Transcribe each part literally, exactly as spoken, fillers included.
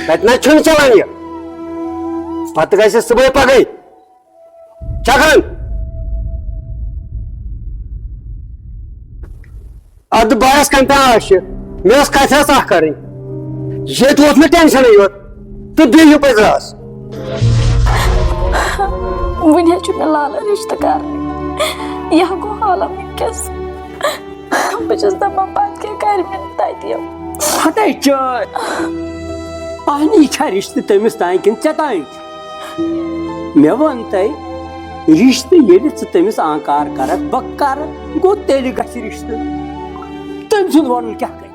تتہِ نہ چھُنہٕ چلان یہِ۔ پتہٕ گژھِ صُبحٲے پگہٕے۔ چھکھن۔ ادٕ بہٕ آیس کمہِ تام آشہِ۔ مےٚ ٲس کتھِ ٲس اکھ کرٕنۍ۔ ییٚتہِ ووت مےٚ ٹینشنٕے یوت۔ تہٕ بیٚیہِ ہیوٚو پتہٕ راس۔ وُنہِ حظ چھُ مےٚ لالہٕ رِشتہٕ کرنٕے۔ یہِ ہا گوٚو حالہ وٕنکیٚس۔ بہٕ چھَس دَپان، پَتہٕ کیٛاہ کَرِ مےٚ تَتہِ یِم؟ ہَتَے چٲرۍ۔ اَہنی چھا رِشتہٕ تٔمِس تام کِنہٕ ژےٚ تام چھُ؟ مےٚ وَن تَے، رِشتہٕ ییٚلہِ ژٕ تٔمِس آنکار کَرَکھ، بہٕ کَرٕ، گوٚو تیٚلہِ گژھِ رِشتہٕ۔ تٔمۍ سُنٛد وَنُن کیٛاہ کَرِ؟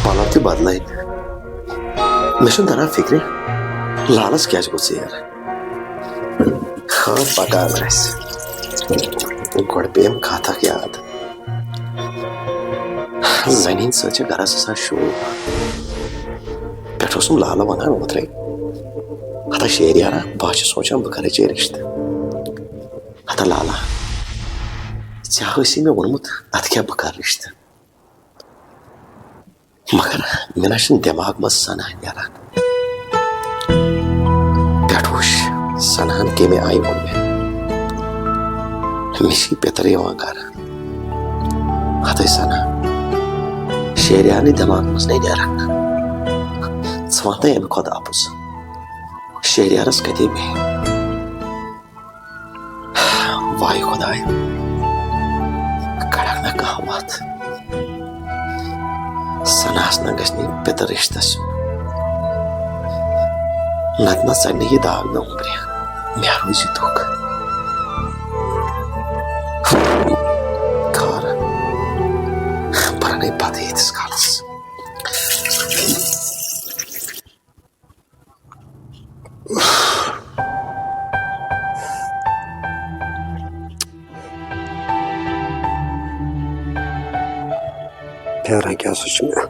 پلو تہِ بدلٲے۔ مےٚ چھُنہٕ تران فِکرِ، لالس کیٛازِ گوٚو ژیر؟ خٲر پکان آسہِ۔ گۄڈٕ پیٚیَم کتھ اکھ یاد۔ زنہِ ہٕنٛدِ سۭتۍ چھِ گرس آسان شوٗب۔ پٮ۪ٹھٕ اوسُم لالہٕ ونان اوترے، ہتا شیریارا، بہٕ ہا چھُس سونٛچان بہٕ کرے ژےٚ رشتہٕ۔ ہتا لالا، ژےٚ ہا ٲسی مےٚ ووٚنمُت، اتھ کیٛاہ بہٕ کرٕ رشتہٕ؟ مگر مےٚ نہ چھُنہٕ دٮ۪ماغ منٛز سنان نیران۔ پٮ۪ٹھ وٕچھ، سنان کمہِ آیہِ ووٚن مےٚ۔ مےٚ چھِ یہِ پِتٕر یِوان کران۔ ہتٕے سنان، شیریارنٕے دٮ۪ماغ منٛز نَے نیران۔ ژٕ وَن تہٕ اَمہِ کھۄتہٕ اَپُز، شیریارس کَتے بیٚہہِ؟ واے خۄداے، کڑکھ نہ کانٛہہ وتھ۔ سناہس نہ گژھِ نہٕ یہِ پِتٕر رشتس۔ نتہٕ نہ ژلہِ نہٕ یہِ داغ مےٚ وُمبرِ۔ مےٚ روزِ دُکھ۔ خٲر، بہٕ رنَے بتہٕ ییٖتِس کالس۔ پھیران کیٛاہ سا چھُ مےٚ؟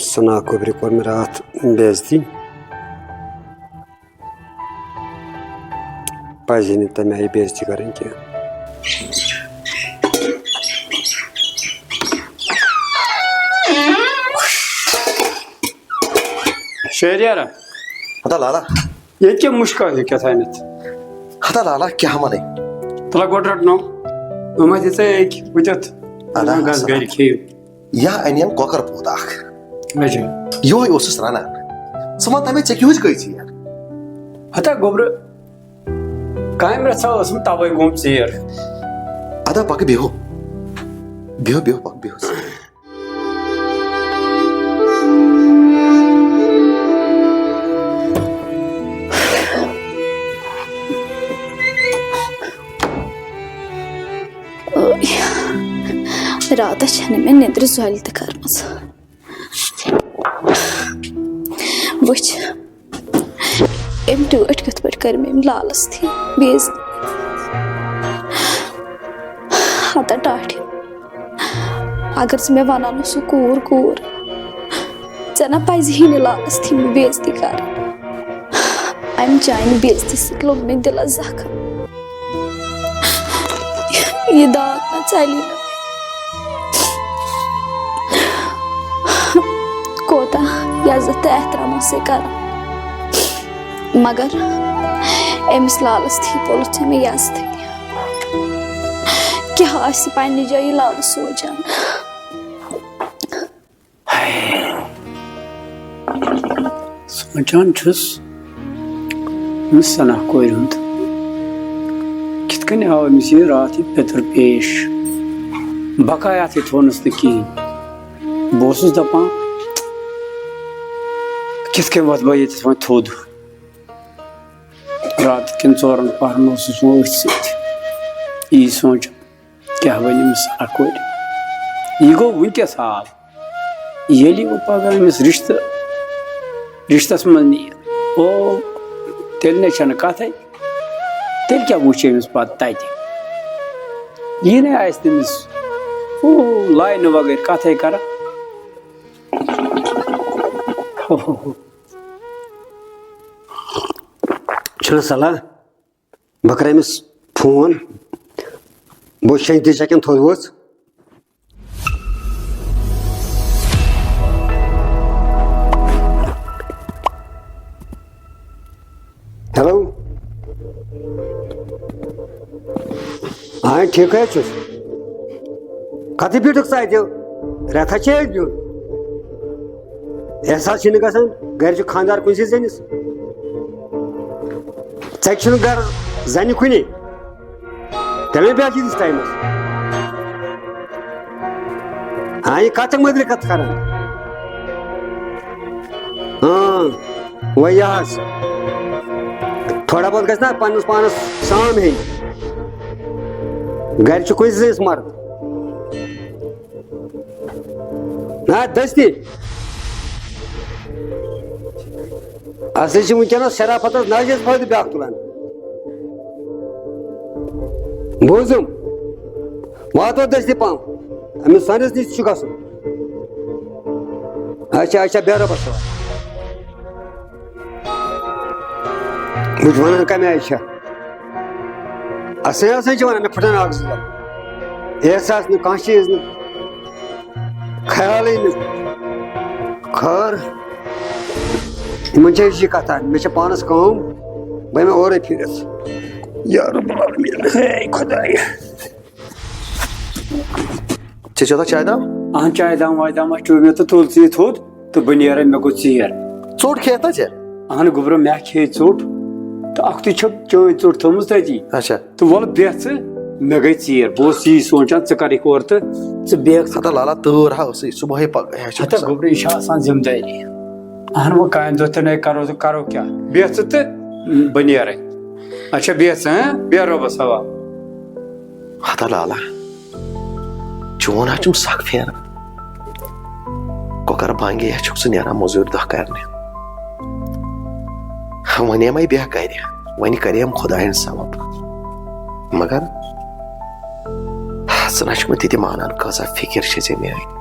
سنا گوٚبرِ کوٚر مےٚ راتھ بے عزتی۔ پَزِ نہٕ تَمہِ آیہِ بے عزتی کَرٕنۍ کینٛہہ۔ شہریارا۔ ہتا لالا۔ ییٚتہِ کیٛاہ مُشکا ہیوٗ کیٛاہ تھانٮ۪تھ؟ ہتا لالا، کیٛاہ وَنَے؟ تَلہ گۄڈٕ رَٹنو۔ وۄنۍ ما دِژے أکۍ بٕتھِ؟ اَدٕ گژھ ہسا۔ گَرِ کھیٚیِو۔ یا اَنِم کۄکَر پوٗت اَکھ۔ اچھا۔ یِہوٚے اوسُس رَنان۔ ژٕ وَن تَمے، ژےٚ کیٛاہ ہُچ گٔے ژیر؟ ہتا گوٚبرٕ، کامہِ رَژھا ٲسٕم، تَوَے گوٚم ژیر۔ اَدا پَکہٕ بِہو۔ بِہو، بِہو، پَکہٕ بِہو۔ راتس چھنہٕ مےٚ نیٚنٛدرِ زۄلہِ تہِ کٔرمٕژ۔ وٕچھ، أمۍ ٹٲٹھۍ کِتھ پٲٹھۍ کٔر مےٚ أمۍ لالس تھی بے عزتی۔ ہتا ٹاٹھہِ، اگر ژٕ مےٚ ونان اوسُکھ کوٗر، کوٗر، ژےٚ نہ پزِ ہی نہٕ لالس تھی مےٚ بے عزتی کرٕنۍ۔ امہِ چانہِ بے عزتی سۭتۍ لوٚگ مےٚ دِلس زخم۔ یہِ داغ نہ ژلی نہٕ۔ کوتاہ عزت تہٕ احترام ٲسے کران، مگر أمِس لالس تھی پوٚلُتھ ژےٚ مےٚ یزتھٕے۔ کیٛاہ آسہِ پننہِ جایہِ لالہٕ سونٛچان؟ سونٛچان چھُس أمِس سنا کورِ ہُنٛد، کِتھ کٔنۍ آو أمِس یہِ راتھ یہِ پِتٕر پیش؟ بقایا تہِ تھوونَس نہٕ کِہیٖنۍ۔ بہٕ اوسُس دَپان، کِتھ کٔنۍ وَتھٕ بہٕ ییٚتٮ۪تھ وۄنۍ تھوٚد؟ راتہٕ کٮ۪ن ژورَن پَہرَن اوسُس وۄنۍ أتھۍ سۭتۍ یی سونٛچان۔ کیٛاہ وَنہِ أمِس اَکورِ؟ یہِ گوٚو وٕنکیٚس حال۔ ییٚلہِ وۄنۍ پَگاہ أمِس رِشتہٕ، رِشتَس منٛز نِیہِ، او، تیٚلہِ نَے چھَنہٕ کَتھَے۔ تیٚلہِ کیٛاہ وٕچھِ أمِس پَتہٕ تَتہِ؟ یہِ نَے آسہِ تٔمِس، او، لاینہٕ وَغٲر کَتھَے کَران۔ ہو، ہو، ہو۔ چھُنہٕ صلاح، بہٕ کرٕ أمِس فون۔ بہٕ چھَس تہِ چَکن تھوٚد وٲژ۔ ہیلو۔ آ، ٹھیٖک حظ چھُس۔ کَتھٕ بیٖٹھُکھ ژٕ اَتہِ؟ رٮ۪تھا چھے اَتہِ بیوٚن؟ احساس چھُنہٕ گژھان، گَرِ چھُ خانٛدار کُنسٕے زٔنِس۔ ژَکہِ چھُنہٕ گَرٕ زَنہِ کُنی۔ تیٚلہِ بیٛاکھ ییٖتِس ٹایمَس۔ ہاں، یہِ کَتھ چھَکھ مٔدرِ کَتھ کَران؟ اۭں، وۄنۍ یہِ حظ۔ تھوڑا بہت گژھِ نا پنٛنِس پانَس سام ہیٚنۍ۔ گَرِ چھُ کُنہِ زٔنِس مرد۔ نہ، دٔستی۔ اصلی چھِ وٕنکیٚنَس شرافتَس نہ چھِ فٲیدٕ بیٛاکھ تُلان۔ بوٗزُم؟ واتو دٔستی پہم۔ أمِس سٲنِس نِش چھُ گژھُن۔ اچھا، اچھا، بیٚہہ رۄبَس حوالہٕ۔ بہٕ چھُس وَنان کَمہِ آیہِ چھےٚ؟ اَسَے، اَسَے چھِ وَنان، مےٚ پھٕٹن اَکھ زٕ لَب۔ احساس نہٕ، کانٛہہ چیٖز نہٕ۔ خیالٕے نہٕ۔ خٲر، یِمَن چھےٚ یِژٕے کَتھا، مےٚ چھےٚ پانَس کٲم، بہٕ یِمہٕ اورَے پھِرِتھ۔ یا رب العالمین، ہے خۄدایا۔ ژےٚ چیوٚتھا چایہِ دام؟ اہن، چایہِ دام وایہِ دام ہا چیوٚو مےٚ تہٕ تُل ژٕ یہِ تھوٚد تہٕ بہٕ نیرَے، مےٚ گوٚو ژیر۔ ژوٚٹ کھیٚیَتھ نا ژےٚ؟ اہن گوٚبرو، مےٚ کھیٚیہِ ژوٚٹ تہٕ اَکھتُے چھَکھ چٲنۍ ژوٚٹ تھٲومٕژ تٔتی۔ اچھا۔ تہٕ وَلہٕ بیٚہہ ژٕ، مےٚ گٔے ژیر۔ بہٕ اوسُس یی سونٛچان، ژٕ کَرَکھ اورٕ تہٕ ژٕ بیٚہہ۔ ہتا لالا، تۭر ہا ٲسٕے، صُبحٲے پَک-، ہے، چھُ ہتا گژھان۔ گوٚبرو، یہِ چھِ آسان ذِمہٕ دٲری۔ اہن وۄنۍ کامہِ دۄہ تہِ نَے کَرو تہٕ کَرو کیٛاہ؟ بیٚہہ ژٕ تہٕ بہٕ نیرَے۔ اچھا، بیٚہہ ژٕ، ہاں؟ بیٚہہ رۄبَس حوالہٕ۔ ہتا لالا، چون ہا چھُم سخ پھیران۔ کۄکر بانگے ہا چھُکھ ژٕ نیران مٔزوٗرۍ دۄہ کرنہِ۔ ونے مے بیٚہہ گرِ، وۄنۍ کریم خداین ثواب۔ مگر ژٕ نہ چھُکھ نہٕ تہِ تہِ مانان، کۭژاہ فِکر چھےٚ ژےٚ میٲنۍ۔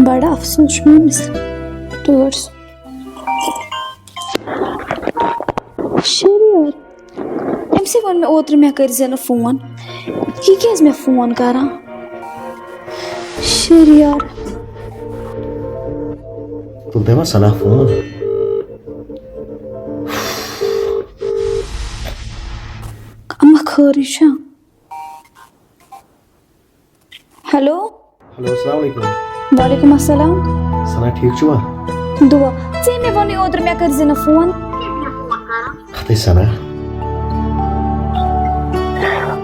بڑٕ افسوس چھُ مےٚ أمِس ٹٲٹھۍ سُنٛد۔ شریٖر، أمۍ سٕے ووٚن مےٚ اوترٕ، مےٚ کٔرۍ زِ نہٕ فون۔ یہِ کیٛازِ مےٚ فون کران؟ شریٖر۔ تُل تٔمۍ ما ثنا فون؟ اما خٲرٕے چھا؟ ہیلو۔ ہیلو، السلام علیکم۔ وعلیکم السلام۔ ثنا، ٹھیٖک چھُوا؟ دُعا۔ ژےٚ مےٚ ووٚنُے اوترٕ، مےٚ کٔرۍ زِ نہٕ فون۔ ہتے ثنا۔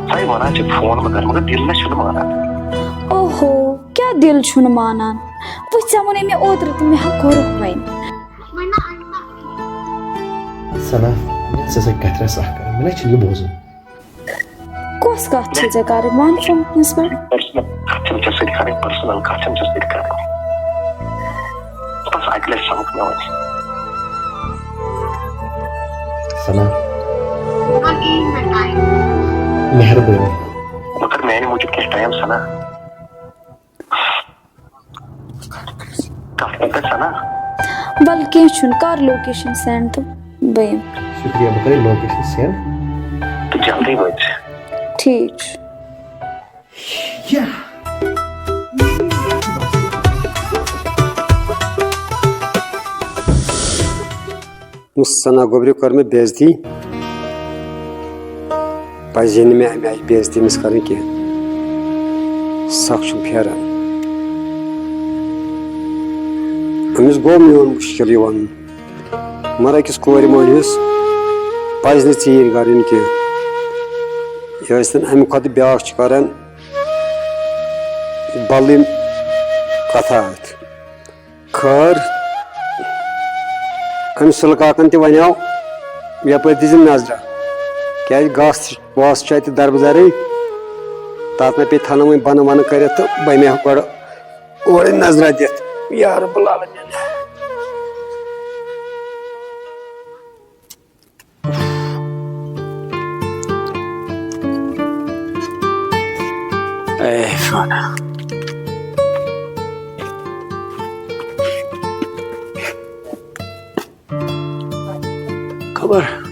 تۄہہِ وَنان چھِ فون مہٕ کر، مگر دِل نہ چھُنہٕ مانان۔ اوہو، کیٛاہ دِل چھُنہٕ مانان؟ وٕچھ، ژےٚ ووٚنے مےٚ اوترٕ تہٕ مےٚ ہا کوٚرُکھ وۄنۍ۔ ثنا، مےٚ چھِ ژےٚ سۭتۍ کَتھِ رَژھ اَکھ کَرٕنۍ، مےٚ نہ چھُنہٕ یہِ بوزُن۔ کۄس کتھ چھِ ژےٚ کرٕنۍ؟ وَن فونس پٮ۪ٹھ۔ پرسنل کتھ چھم ژےٚ سۭتۍ کرٕنۍ، پرسنل کتھ چھم ژےٚ سۭتۍ کرٕنۍ۔ بس اکہِ لٹہِ سمکھ مےٚ وۄنۍ۔ ثنا۔ مہربٲنی۔ مگر میانہِ موٗجوٗب کینٛہہ ٹایم ثنا۔ کتھ پٮ۪ٹھ ثنا؟ ول کینٛہہ چھُنہٕ، کر لوکیشن سینڈ تہٕ بہٕ یِمہٕ۔ شُکریہ، بہٕ کرٕ لوکیشن سینڈ۔ تہٕ جلدی وٲتۍ زِ۔ ٹھیٖک چھُ۔ ثنا گوٚبرِ کٔر مےٚ بے عزتی۔ پَزِ ہے نہٕ مےٚ اَمہِ آیہِ بے عزتی أمِس کَرٕنۍ کینٛہہ۔ سَکھ چھُم پھیران۔ أمِس گوٚو میون مُشکِل یہِ وَنُن۔ مگر أکِس کورِ مٲلِس پَزِ نہٕ ژیٖرۍ کَرٕنۍ کینٛہہ۔ یہِ ٲسۍتَن اَمہِ کھۄتہٕ بیٛاکھ چھُ کَران بَلٕنۍ کَتھا اَتھ۔ خٲر، أمۍ سُلہٕ کاکَن تہِ وَنیو، یَپٲرۍ دِژٕن نظرہ، کیٛازِ گاسہٕ واسہٕ چھُ اَتہِ دَربٕدَرٕے، تَتھ نہ پیٚیہِ تھَنہٕ وۄنۍ بَنہٕ وَنہٕ کٔرِتھ تہٕ بہٕ مےٚ ہٮ۪کہٕ گۄڈٕ اورَے نظرہ دِتھ۔ یا رب العالمین۔ خبر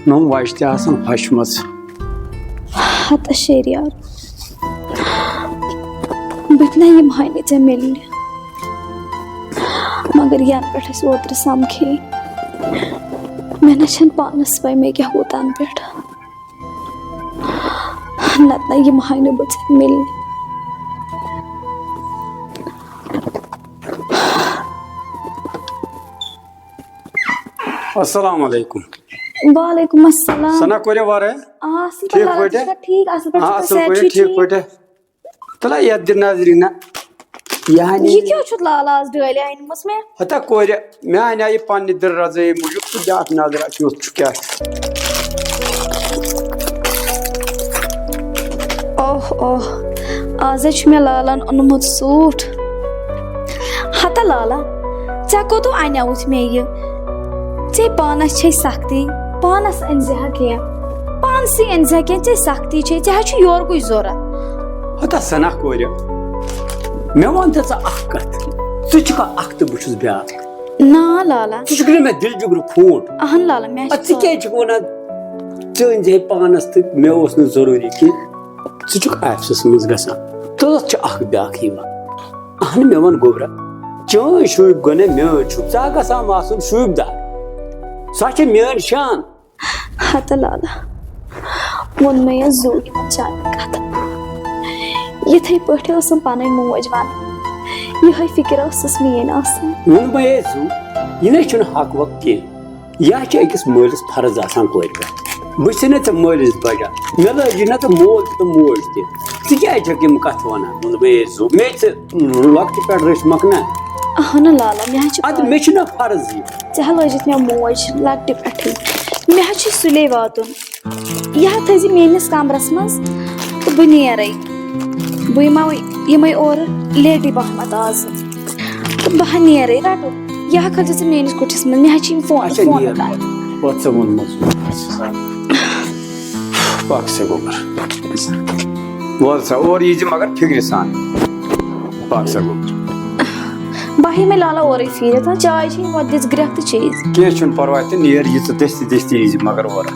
نۄم وجہِ تہِ آسن ہۄچھمٕژ۔ ہتس شیریار، بہٕ تہِ نہ یِمہٕ ہا نہٕ ژےٚ مِلنہِ۔ مگر ینہٕ پٮ۪ٹھ أسۍ اوترٕ سمکھے، مےٚ نہ چھنہٕ پانس پاے مےٚ کیٛاہ گوٚو تنہٕ پٮ۪ٹھ۔ نتہٕ نہ یِمہٕ ہا نہٕ بہٕ ژےٚ مِلنہِ۔ السلام علیکم۔ وعلیکم السلام۔ ثنا کورِ وارے؟ آ، اصل پٲٹھۍ، ٹھیٖک لالا، پٲٹھۍ؟ ژٕ چھکھا ٹھیٖک؟ اصل پٲٹھۍ آ، چھکھا؟ اصل صحت پٲٹھۍ، چھُ ٹھیٖک ٹھیٖک؟ پٲٹھۍ۔ تلا یتھ دِ نظرِ نہ۔ یعنی یہِ کیٛاہ چھُتھ لالا از ڈٲلۍ أنمٕژ مےٚ؟ ہتا کورِ، مےٚ انے یہِ پننہِ دِل رضٲیی موٗجوٗب تہٕ بیاکھ نظرا کیُتھ چھُ کیٛاہ چھُ۔ اوہ اوہ، آز حظ چھُ مےٚ لالن اوٚنمُت سوٗٹ۔ ہتا لالا، ژےٚ کوٚتو انیوُتھ مےٚ یہِ؟ ژےٚ پانس چھے سختی، پانس أنۍ زِ ہا کینٛہہ۔ پانسٕے أنۍ زِ ہا کینٛہہ، ژےٚ سختی چھے، ژےٚ حظ چھُ یورکُے ضوٚرتھ۔ ہتا ثنا کورِ، مےٚ وَن تہٕ ژٕ اکھ کتھ، ژٕ چھُکھا اکھ تہٕ بہٕ چھُس بیٛاکھ؟ نا لالا۔ ژٕ چھُکھ نہٕ مےٚ دِل جُگرٕ کھوٗٹ۔ اہن لالا، مےٚ اَدٕ ژٕ چھُ کیٛازِ چھُکھ وَنان، ژٕ أنۍ زِ ہے پانس تہٕ مےٚ اوس نہٕ ضروٗری کینٛہہ؟ ژٕ چھُکھ آفسس منٛز گژھان، توٚت چھُ اکھ بیٛاکھ یِوان۔ اہن، مےٚ وَن گوٚبرا، چٲنۍ شوٗبۍ گوٚو نہ میٲنۍ شوٗبۍ، ژٕ ہا گژھان آسُن شوٗبۍ دار، سۄ چھےٚ میٲنۍ شان۔ ہتہٕ لالا، ووٚن مےٚ یَس زُو یِمن چانٮ۪ن کتھن۔ یِتھے پٲٹھۍ ٲسٕم پنٕنۍ موج ونان، یِہے فکر ٲسٕس میٲنۍ آسان۔ ووٚن مےٚ یَس زُو، یہِ نَے چھُنہٕ حق وق کینٛہہ، یہِ ہا چھُ أکِس مٲلِس فرض آسان کورِ پٮ۪ٹھ۔ بہٕ چھُسے نہ ژےٚ مٲلِس بجا، مےٚ لٲجی نہ ژٕ مول تہِ تہٕ موج تہِ، ژٕ کیٛازِ چھَکھ یِم کتھٕ ونان؟ ووٚن مےٚ یَس زُو، مےٚ ژٕ لۄکٹہِ پٮ۪ٹھ رٔچھمَکھ نہ۔ اہنہٕ لالا، مےٚ حظ چھِ اَدٕ پَے۔ مےٚ چھُنہ فرض یہِ۔ ژےٚ ہا لٲجِتھ مےٚ موج لۄکٹہِ پٮ۪ٹھٕے۔ مےٚ حظ چھُ سُلے واتُن۔ یہِ ہا تھٲیزِ میٲنِس کمرس منٛز تہٕ بہٕ نیرے۔ بہٕ یِمو، یِمے اورٕ لیٹی پہمتھ آز۔ تہٕ بہٕ ہا نیرے، رٹو۔ یہِ ہا کھٲلزِ ژٕ میٲنِس کُٹھِس منٛز۔ مےٚ حظ چھِ یِم فون، اچھا، فون نیر۔ کران۔ وۄتھ ژٕ ووٚنمُت۔ پکھ سا گوٚبُر۔ وَل سا، اورٕ ییٖزِ مگر فِکرِ سان۔ پَکھ سا گوٚبُر۔ بہٕ ہیٚمے لالا اورَے پھیٖرِتھ، ہا، چاے چھِ یِم وَتہِ دِژ گرٛٮ۪کھ تہٕ چیٚیہِ۔ کینٛہہ چھُنہٕ پَرواے تہٕ نیر یہِ ژٕ دٔستی دٔستی ییٖزِ مگر اورٕ۔